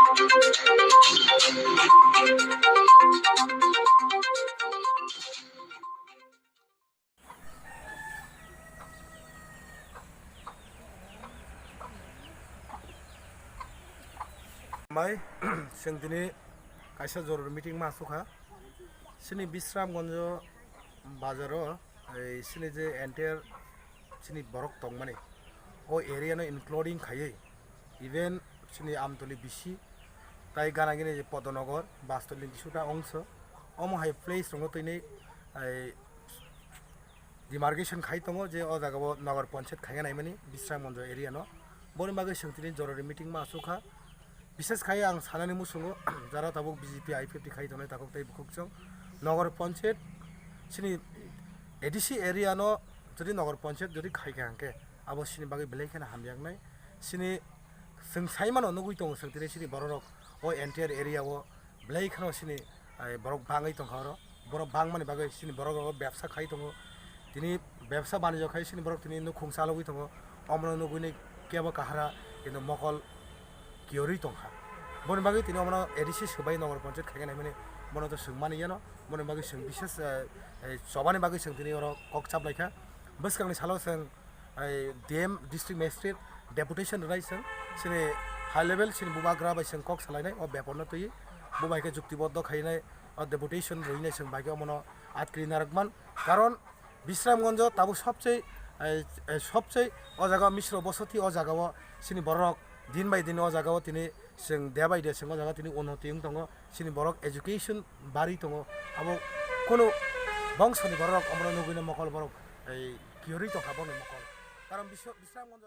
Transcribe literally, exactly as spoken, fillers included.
Mai, chwng tini kaisa joror meeting ma asukha. Chini Bisramganj bazaro, ei, chini je entire chini borok tongmani, o area no including khaiwi, even chini Amtoli bisi, tai gana gini je Podonogor, Bastoli ni bisuta ongso, omo hai place rongo tini, ei, demarcation khai tongo je o jaga o Nagar Panchayat khaina naimani Bisramganj area no. Boni bagwi chwng tini jorori meeting ma asukha. Bishes khai ang sanani musungo, jara tabuk B J P I P F T khai tongnai takhuk tei bukhuk chwng Nagar Panchayat chini A D C area no jodi Nagar Panchayat jodi khai kha hwnkhe abo chini bagwi belai kheno hamjaknai. Chini chwng saimano nugwi tongo chwng tini chini bororok o entire area o belai kheno chini, ai, borok bangwi tongkha oro. Borok bangmani bagwi chini borok rok bebsa khai tongo. Tini bebsa banijak khai chini borok tini nukhung chalogwi tongo. Omono nugwini kebo kahara kintu mokol kiyorwi tongkha. Boni bagwi tini omono A D C swbai Nagar Panchayat khaikhe naimani bono to swngmani yano. Boni bagwi chwng bises, eh, eh, chobani bagwi chwng tini oro kok chaplaikha. Bwskangni salo chwng ai D M, District Magistrate, deputation rwnai chwng, chini high level chini bubagra bai chwng kok salainai o bepar no twi, bo bai khe juktiboddo khainai o deputation rwnai chwng bai khe omono atkri narwkman. Karon Bisramganjo tabuk sobchei, ai, ai, sobchei o jaga misro bosoti o jaga o chini borok din bai din o jaga o tini chwng de bai de chwng o jaga tini unnoti wng tongo. Chini borok education bari tongo, abo kunu bongsoni borok omono nugwino mokol borok, ei, kiyorwi tongkha boni mokol. Karon Biswa-, Bisramganj